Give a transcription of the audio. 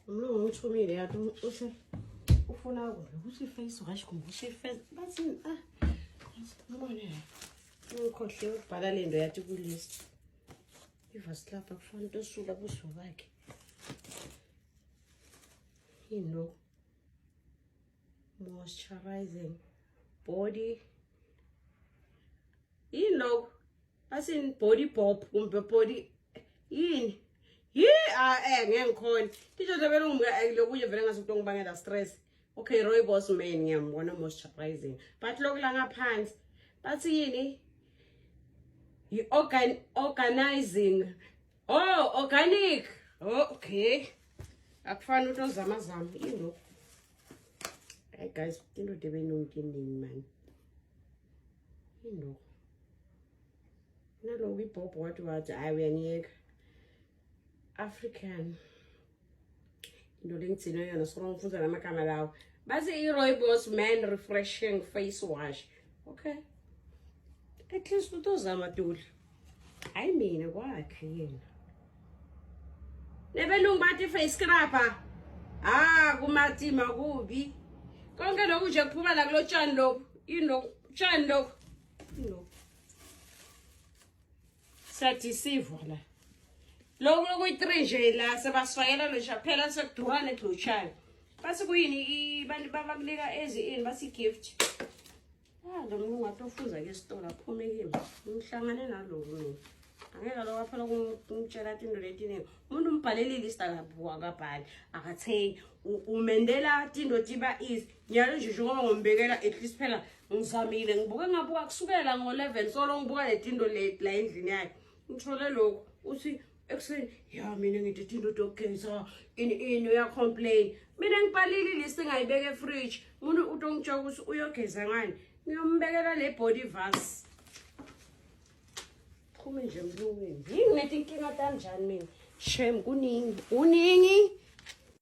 Umlungu ungithumile yathi uthi ufuna kumbe ukuthi face wash kumbe ukuthi face bathi ah ngibone ngikhohle ukubhala le nto yathi ku-list ivasilapha kufanele into osula buso bakhe yini lokhu moisturizing body yini lokhu Basini body pop kumbe body yini? Yi ah eh ngeke ngikhona. Titsho nje vele ngumka eh, lokunye vele ngathi kutongibangela stress. Okay rooibos man ngiyambona moisturizing. But lokhu la ngaphansi bathi yini? Yi organ organizing. Oh organic. Oh, okay. Akufani ukuthi ozama zama yini lokhu? Hey guys, into ebenomntu eningi man. Yini lokhu? Naloku ibhobho wathi wathi hayi uyangiyeka. African. Into lengigcine yona so ngifunda namagama lawo. Bathi i-Rooibos Man Refreshing Face Wash. Okay. At least utozama Duli. Hayi mina kwakhe yena. Nebelungu bathi face scrubber. Ah kumatima kubi. Konke lokhu nje kuphuma la kulotshani lobu. Yini lokhu? Tshani lokhu. Yini Siyadisivwa la. Lokhu lokuyi-3 nje la sebasifakela nje phela sekuduka negcotshana. Bathi kuyini bakunika ezi ini bathi gift. Ah lo mlungu atofuza ke esitolo aphume kimi. Ngihlangane naloku mina. Angeke lokho phela kumtshela tinto letiningi. Umuntu umbhalele ilist akabhali, akathengi. Umendela tinto tiba easy. Nyalo nje njengoba ngombekela at least phela ngizamile ngibuke ngabuka kusukela ngo-11 solo ngibuka le tinto le la endlini yakhe. Ngithole lokhu uthi ekuseni ya mina ngithi tinto tokugeza ini ini uyacomplain. Mina ngibhalile ilist ngayibeka efridge. Umuntu utongitshela ukuthi uyogeza ngani. Ngiyombekela le body vase. Phume nje emlungwini. Yini nginetinkinga kanjani mina? Shame kuningi. Kuningi.